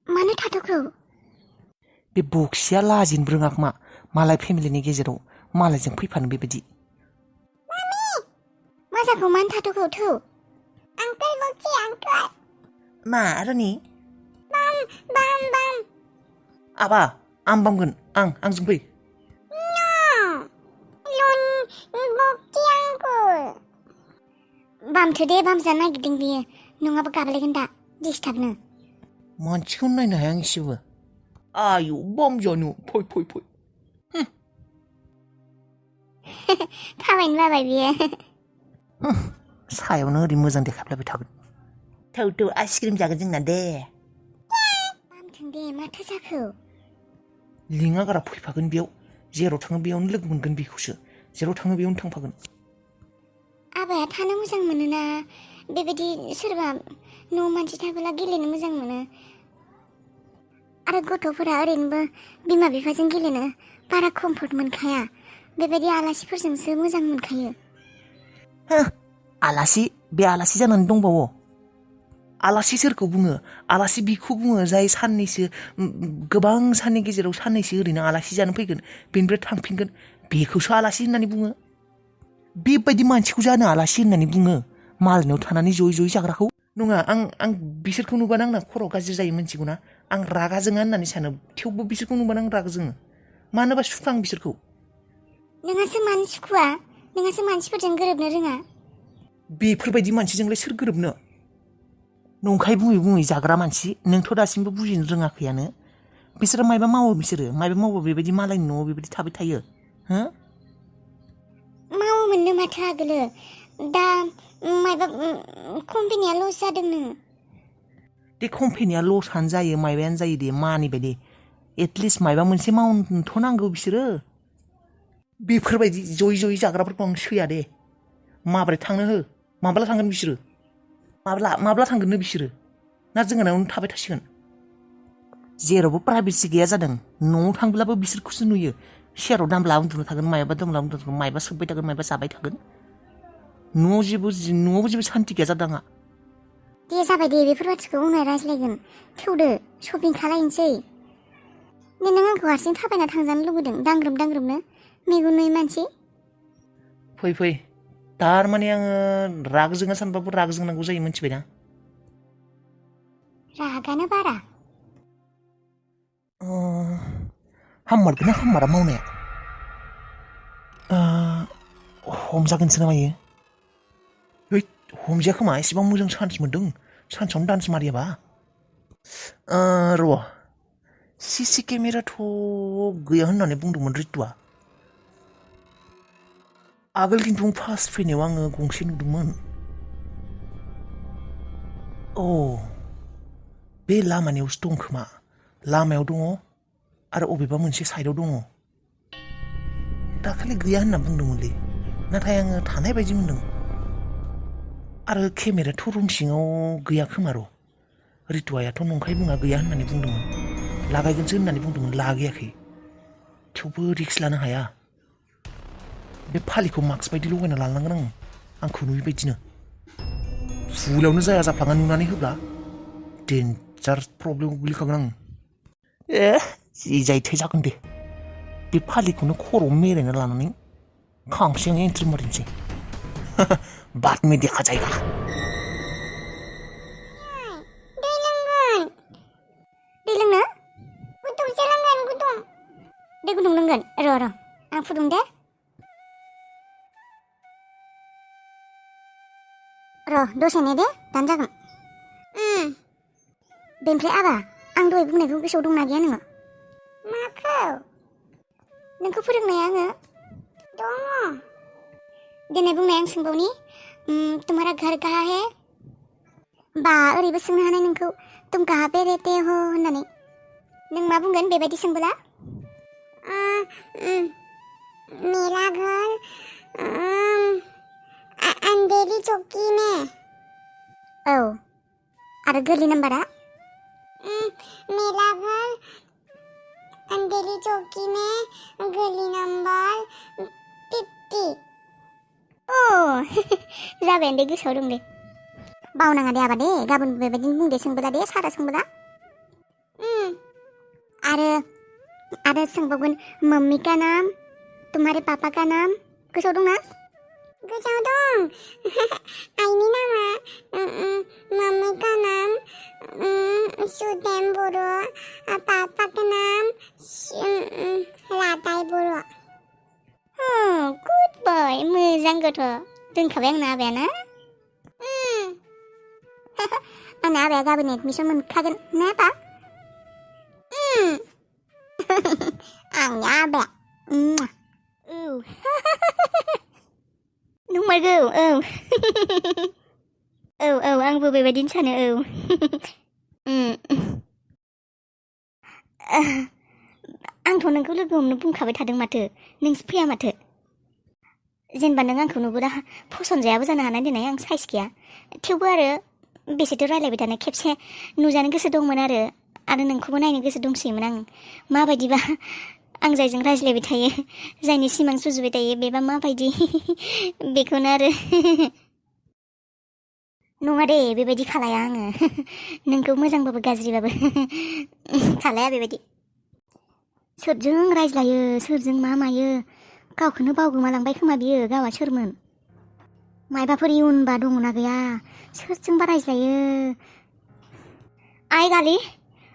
मानो थाथ'खौ? बे बक्सिया लाजिनो रोङाखै मा मालाय फेमिलिनि गेजेराव मालायजों फैफानो बेबायदि। मामि मा जाखो मानो थाथ'खौ थौ? आंकोल बक्सि आंकोल। मा रनि? बाम। आबा आं बामगोन आंजों फै। बामथो दे बामजानो नागिरदों बियो नङाबा गाबलायगोन दा दिसटाबनो। मानसिखौनो नायनो हाया एसेबो। आयौ बामजानो फै। थाबायनो बाबाय बियो। सायावनो ओरै मोजां देखायफ्लायबाय थागोन। थौ आइसक्रिम जागोन जोंना दे। बामथों दे माथो जाखो? लिङा गारा फैफागोन बेयाव जेराव थाङो बेयावनो लोगो मोनगोन बेखौसो जेराव थाङो बेयावनो थांफागोन। आबाया थानो मोजां मोनोना बेबायदि सोरबा न' मानसि थाबोला गेलेनो मोजां मोनो आरो गथ'फोरा ओरैनोबो बिमा बिफाजों गेलेनो बारा कम्फर्ट मोनखाया बेबायदि आलासिफोरजोंसो मोजां मोनखायो। आलासि बे आलासि जानानै दंबावो। आलासि सोरखौ बुङो? आलासि बिखौ बुङो जाय साननैसो गोबां साननि गेजेराव साननैसो ओरैनो आलासि जानो फैगोन बेनिफ्राय थांफिनगोन बेखौसो आलासि होननानै बुङो। बेबायदि मानसिखौ जानो आलासि होननानै बुङो मालायनाव थानानै जयै जाग्राखौ नङा। आं बिसोरखौ नुबानो आंना खर' गाज्रि जायो मिथिगौना। आं रागा जोङा होननानै सानो थेवबो बिसोरखौ नुबानो आं रागा जोङो मानोबा सुखुआ आं बिसोरखौ। नोंहासो मानो सुखुआ? नोंहासो मानसिफोरजों गोरोबनो रोङा। बेफोरबायदि मानसिजोंलाय सोर गोरोबनो? नंखाय बुङै जाग्रा मानसि नोंथ' दासिमबो बुजिनो रोङाखैयानो। बिसोरो मायबा मावो बेबायदि मालायनि न'आव बेबायदि थाबाय थायो हो? मावोमोननो माथो आगोलो दा मायबा कम्पानिया लस जादोंनो। दे कम्पानिया लसआनो जायो मायबायानो जायो दे मानिबाय दे एटलिस्ट मायबा मोनसे मावनोथ' नांगौ बिसोरो। बेफोरबायदि जयै जाग्राफोरखौ आं सैया दे। माबोरै थांनो हो माब्ला थांगोन बिसोरो? माब्ला थांगोननो बिसोरो ना जोंहानावनो थाबाय थासिगोन? जेरावबो प्राइभेसि गैया जादों। न'आव थांब्लाबो बिसोरखौसो नुयो सेराव दामला उन्दुना थागोन मायबा दामला उन्दुना थागोन मायबा सोबबाय थागोन मायबा जाबाय थागोन। न'आवबो जेबो सान्थि गैया जादों आंहा। दे जाबाय दे बेफोर बाथ्राखौ उनाव रायज्लायगोन। थौदो शपिं खालायनोसै। नों आंखौ हारसिं थाबायना थांजानो लुबैदों दांग्रोमनो मेगन नुयै मानसि। फै थारमाने आङो राग जोङा सानबाबो राग जोंनांगौ जायो मिथिबायना। रागानो बारा। हाममारगोन ना हाममारा मावनाया? हमजागोनसो ना मायो? हमजाया खोमा एसेबां मोजां चान्स मोन्दों सानसेयावनो डान्स मारियाबा। र' सिसि केमेराथ' गैया होननानै बुंदोंमोन रितुआ। आगोल खिन्थु फार्स्ट फैनायाव आङो गंसे नुदोंमोन। बे लामानियावसो दं खोमा। लामायाव दङ आरो अबेबा मोनसे साइडआव दङ। दाखालि गैया होनना बुंदोंमोनलै नाथाय आङो थानाय बायदि मोनदों। आरो केमेरायाथ' रुम सिङाव गैया खोमा र'। रितुआयाथ' नंखाय बुङा गैया होननानै बुंदोंमोन। लागायगोनसो होननानै बुंदोंमोन लागायाखै। थेवबो रिक्स लानो हाया। बे फालिखौ मास्क बायदि लगायना लानांगोन आंखौ नुयैबायदिनो। फुलावनो जाया जाफ्लाङा नुनानै होब्ला डेन्जार प्रब्लेमाव गोग्लैखागोन आं। जि जायो जागोन दे। बे फालिखौनो खर'आव मेरायना लानानै खांसेयावनो एन्ट्रि मारिनोसै। बाद में देखा जाएगा। दै लोंनो? गुदुंसो लोंगोन गुदुं। दै गुदुं लोंगोन? र' आं फुदुं दे। र' दसे नेदे दानजागोन। बेनिफ्राय आबा आं दहाय बुंनायखौ गोसोआव दंना गैया नोङो? माखौ? नोंखौ फोरोंनाया आङो? दङ। दिनै बुंनाय आं सोंबावनि तुम्हारा घर कहाँ है? बा ओरैबो सोंनो हानाय नोंखौ तुम कहाँ पे रहते हो होननानै। नों मा बुंगोन बेबायदि सोंबोला? मेरा घर अंधेरी चौकी में। औ आरो गोरलै नाम्बारा? मेरा घर अंधेरी चौकी में गली नम्बर 50। जाबाय दे गोसोआव दं दे। बावनाङा दे आबा दे गाबोन बेबायदिनो बुं दे सोंबोला दे सारा सोंबोला। आरो सोंबावगोन मम्मी का नाम तुम्हारे पापा का नाम गोसोआव दंना? गोसोआव दं। आइनि नामा मम्मी का नाम सुदेम बर' पापा का नाम रादाय बर'। गुड बय मोजां गथ' दोनखाबाय आंना आबायाना। आंना आबाया गाबोन एडमिसन मोनखागोन ना आबा? आंनि आबाया औ नंमारगौ औ आंबो बेबायदिनो सानो आंथ' नोंखौ लोगो हमनो बुंखाबाय थादों माथो नोंसो फैया माथो। जेनेबा नों आंखौ नुबोला फसन्द जायाबो जानो हानाय देनाय आं साइस गैया थेवबो आरो बेसेथो रायलायबाय थानो खेबसे नुजानो गोसो दंमोन आरो नोंखौबो नायनो गोसो दंसैयोमोन आं माबायदिबा आं जायजों रायज्लायबाय थायो जायनि सिमां सुजुबाय थायो बेबा माबायदि बेखौनो आरो नङा दे बेबायदि खालाया आङो नोंखौ मोजांबाबो गाज्रिबाबो खालाया बेबायदि। सोरजों रायज्लायो सोरजों मा मायो गावखौनो बावगोमालांबाय खोमा बियो गावआ सोरमोन। मायबाफोर इयुनबा दङना गैया सोरजोंबा रायज्लायो। आइ गालि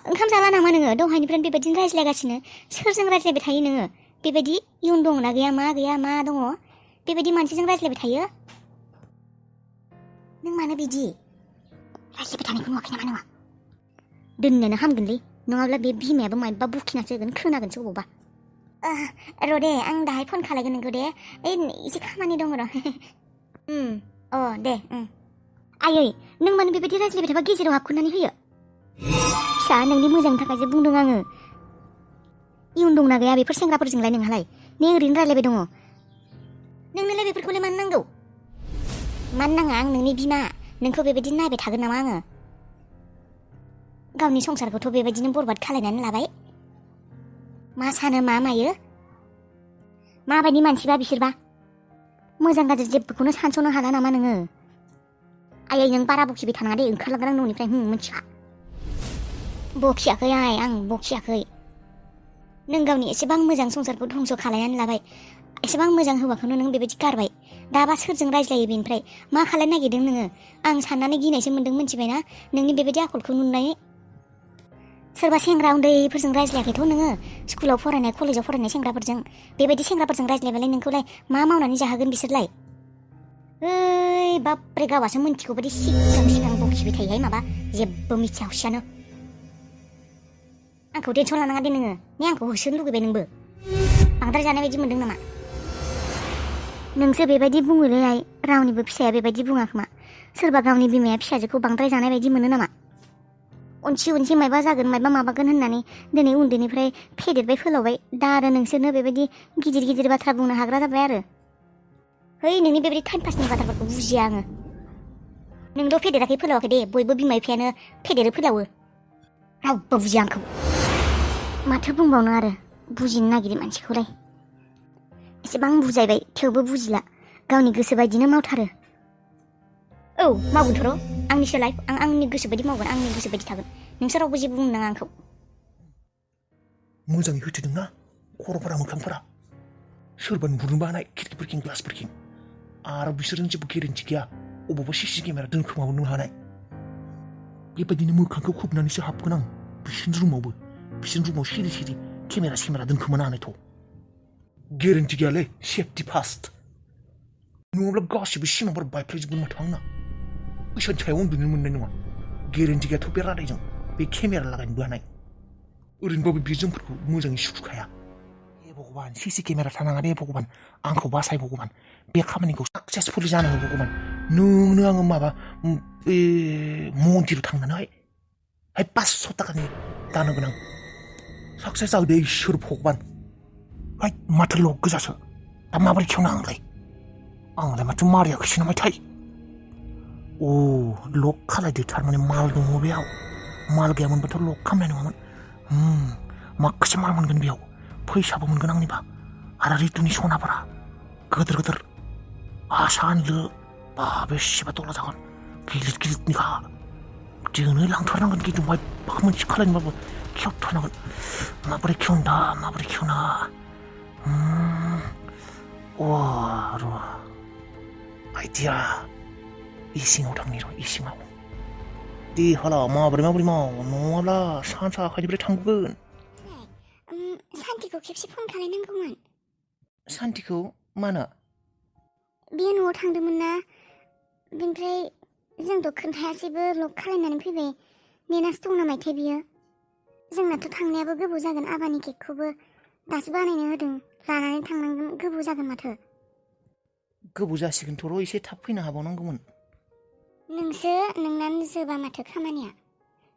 ओंखाम जाला नामा नोङो दहायनिफ्रायनो बेबायदिनो रायज्लायगासिनो सोरजों रायज्लायबाय थायो नोङो बेबायदि इयुन दङना गैया मा दङ बेबायदि मानसिजों रायज्लायबाय थायो नों मानो बिदि रायज्लायबाय थानायखौ नुवाखै नामा नोङो? दोननोनो हामगोनलै नङाब्ला बे बिमायाबो मायबा बुखिनासो होगोन खोनागोनसो अबावबा। र' दे आं दाहाय फन खालायगोन नोंखौ दे एसे खामानि दङ र'। दे आयै नों मानो बेबायदि रायज्लायबाय थाबा गेजेराव हाबखुनानै होयो? फिसा नोंनि मोजांनि थाखायसो बुंदों आङो। इयुन दंना गैया बेफोर सेंग्राफोरजोंलाय नोंहालाय ने ओरैनो रायलायबाय दङ नोंनोलाय बेफोरखौलाय मानो नांगौ? मानो नाङा आं नोंनि बिमा नोंखौ बेबायदि नायबाय थागोन नामा आङो? गावनि संसारखौथ' बेबायदिनो बरबाद खालायनानै लाबाय। मा सानो मा मायो माबायदि मानसिबा बिसोरबा मोजां गाज्रि जेबोखौनो सानस'नो हाला नामा नोङो? आयै नों बारा बखिबाय थानाङा दे ओंखारलांगोन आं न'निफ्राय मिथिखा। बखियाखै आं बखियाखै। नों गावनि एसेबां मोजां संसारखौ धंस' खालायनानै लाबाय एसेबां मोजां हौवाखौनो नों बेबायदि गारबाय दाबा सोरजों रायज्लायो बेनिफ्राय मा खालायनो नागिरदों नोङो? आं साननानै गिनायसो मोन्दों मिथिबायना नोंनि बेबायदि आखलखौ नुनानै। सोरबा सेंग्रा उन्दैफोरजों रायज्लायाखैथ' नोङो स्कुलाव फरायनाय कलेजाव फरायनाय सेंग्राफोरजों बेबायदि सेंग्राफोरजों रायज्लायबालाय नोंखौलाय मा मावनानै जाहोगोन बिसोरलाय? बाब्रे गावासो मिन्थिगौ बायदि सिगां बखिबाय थायोहाय माबा जेबो मिथिया हसियानो। आंखौ टेनसन लानाङा दे नोङो ने आंखौ होसोनो लुगैबाय नोंबो बांद्राय जानाय बायदि मोन्दों नामा? नोंसो बेबायदि बुङोलै आइ रावनिबो फिसाया बेबायदि बुङा खोमा। सोरबा गावनि बिमाया फिसाजोखौ बांद्राय जानाय बायदि मोनो नामा? उनसि मायबा जागोन मायबा माबागोन होननानै दिनै उन्दैनिफ्राय फेदेरबाय फोलावबाय दा आरो नोंसोरनो बेबायदि गिदिर बाथ्रा बुंनो हाग्रा जाबाय आरो। नोंनि बेबायदि टाइम पासनि बाथ्राफोरखौ बुजिया आङो। नोंल' फेदेराखै फोलावाखै दे बयबो बिमा बिफायानो फेदेरो फोलावो रावबो बुजिया आंखौ। माथो बुंबावनो आरो बुजिनो नागिरै मानसिखौलाय। एसेबां बुजायबाय थेवबो बुजिला गावनि गोसो बायदिनो मावथारो। मावगोनथ' र' आंनिसो लाइफ आं आंनि गोसो बायदि मावगोन आंनि गोसो बायदि थागोन नोंसोर रावबो जेबो बुंनो नाङा आंखौ। मोजाङै होथेदोंना खर'फोरा मोखांफोरा सोरबा नुहुरनोबो हानाय खिरखिफोरखिं ग्लासफोरखिं आरो बिसोरजों जेबो गेरेन्टि गैया अबावबा सिसि केमेरा दोनखोमाबो हानाय। बेबायदिनो मोखांखौ खोबनानैसो हाबगोन आं बिसोरनि रुमाव सिरि केमेरा दोनखोमानो हानायथ' गेरेन्टि गैयालै सेफटि फार्स्ट नङाब्ला गासिबो सिमांफोर बायफ्लेजोबगोन माथो आंना इसान सायाव उन्दुनो मोननाय नङा गेरेन्टि गैयाथ' बे रादायजों बे केमेरा लागायनोबो हानाय ओरैनोबाबो बे जोंफोरखौ मोजाङै सुखुखाया। हे भगबान सिसि केमेरा थानाङा दे भगबान आंखौ बासाय भगबान बे खामानिखौ साक्सेसफुल जानो हो भगबान नोंनो आङो माबा मन्दिराव थांनानै 500 थाखानि दानो गोनां साक्सेस जादो इसोर भगबान माथो लक गोजासो दा माबोरै खेवनो आंलाय माथो मारियाखैसो नामाथाय लक खालायदो थारमाने माल दङ बेयाव माल गैयामोनबाथ' लक खालामनाय नङामोन माखासे माल मोनगोन बेयाव फैसाबो मोनगोन आंनिबा आरो रितुनि सनाफोरा गोदोर आसानलो बा बेसेबा दला जागोन गिलिरनिखा जोंनो लांथारनांगोन खिन्थु मायबा मोनसे खालायनोबाबो खेवथ'नांगोन माबोरै खेवना र' आइडिया इसिङाव थांनि र' इसिङाव दे हाला माबोरै माव नङाब्ला सानसा आखाइनिफ्राय थांगोन सान्तिखौ खेबसे फन खालायनांगौमोन सान्तिखौ मानो बियो न'आव थांदोंमोन ना बिनिफ्राय जोंथ' खोन्थायासैबो लक खालायनानै फैबाय नेनासो दं नामायथाय बियो जोंनाथ' थांनायाबो गोबाव जागोन आबानि केकखौबो दासो बानायनो होदों लानानै थांनांगोन गोबाव जागोन माथो गोबाव जासिगोनथ' र' एसे थाब फैनो हाबावनांगौमोन नोंना जोबा माथो खामानिया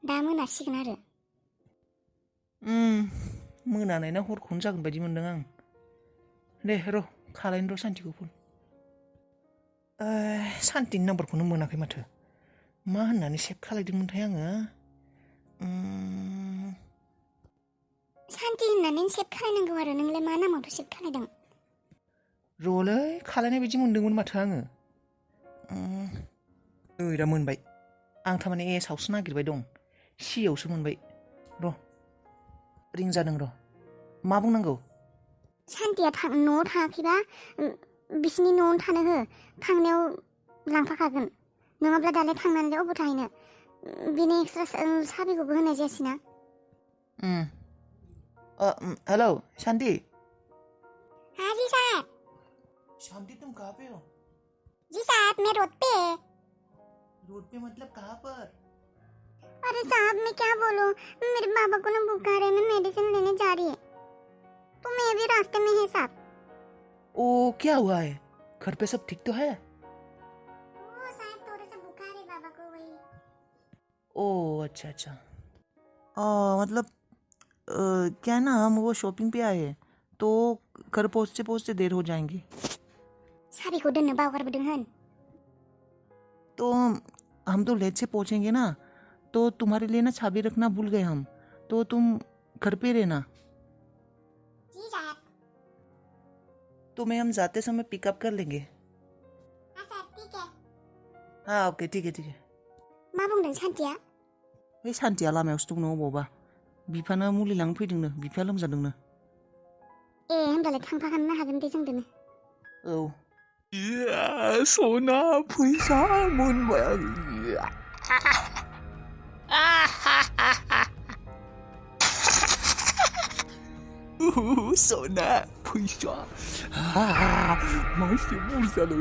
दा मोनासिगोन आरो मोनानाय ना हरखौनो जागोन बायदि मोनदों आं दे र' खालायनो र' सान्तिखौ फन सान्तिनि नाम्बारखौनो मोनाखै माथो मा होननानै सेभ खालायदोंमोनथाय आङो सान्ति होननानै सेभ खालायनांगौ आरो नोंलाय मा नामावथ' सेभ खालायदों र'लै खालायनाय बायदि मोनदोंमोन माथो आङो दा मोनबाय आं थारमाने एसआवसो नागिरबाय दं सिआवसो मोनबाय र' रिं जादों र' मा बुंनांगौ सान्तिया न'आव थाङाखैबा बिसिनि न'आवनो थानो हो थांनायाव लांफाखागोन नङाब्ला दालाय थांनानै अबाव थाहैनो बेनि एक्सट्रा साबिखौबो होनाय जायासैना हेलो शांति हाँ जी साहब शांति तुम कहाँ पे हो जी साहब मैं रोड पे मतलब कहाँ पर अरे साहब मैं क्या बोलूं मेरे बाबा को ना बुखार है मैं मेडिसिन लेने जा रही है तो मैं अभी रास्ते में है साहब ओ क्या हुआ है घर पे सब ठीक तो है वो साहब थोड़ा सा बुखार है बाबा को वही ओ अच्छा मतलब क्या ना हम वो शॉपिंग पे आए हैं तो घर पहुँचते देर हो जाएंगी साबिखौ दोननो बावगारबोदों होन तो हम तो लेट से पहुँचेंगे ना तो तुम्हारे लिए ना चाबी रखना भूल गए हम तो तुम घर पे रहना जी साहब तुम्हें हम जाते समय पिकअप कर लेंगे हाँ साहब ठीक है हाँ ओके ठीक है मा बुंदों सान्तिया बे सान्तिया लामायावसो दं अबावबा बिफानो मुलि लांनो फैदोंनो बिफाया लोमजादोंनो होमब्लालाय थांफाखानो हागोन दे जोंदोनो औ सना फैसा मोनबाय सना फैसा मासे बुरजालै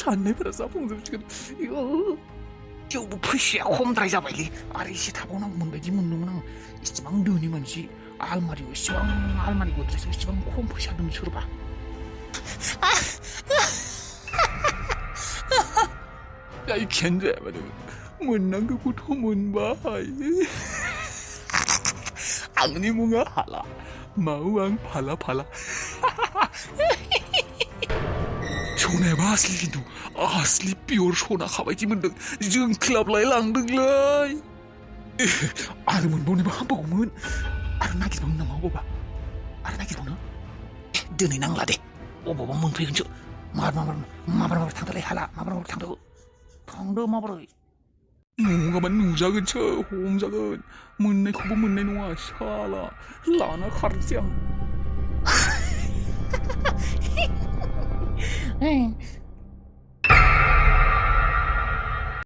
साननायफोरा जाफुंजोबसिगोन थेवबो फैसाया खमद्राय जाबायलै आरो एसे थाबावनांगौमोन बायदि मोनदोंमोन आं इसेबां धोनि मानसि आलमारियाव इसेबां आलमारि गद्रेजाव इसेबां खम फैसा दं सोरबा जायखियानो जाया मानो मोननांगौखौथ' मोनबाय आंनि मुङा हाला माव आं फाला सनायाबा असलि खिन्थु असलि पियर सना खाबायदि मोनदों जोंख्लाबलाय लांदोंलै आरो मोनबावनोबा हामबावगौमोन आरो नागिरबावनो नामा अबावबा आरो नागिरबावनो दिनै नांला दे अबावबा मोनफैगोनसो माबार थांदोलाय हाला माबार थांदो माबोरै नङाबा नुजागोनसो हमजागोन मोननायखौबो मोननाय नङा साला लाना खारनोसै आं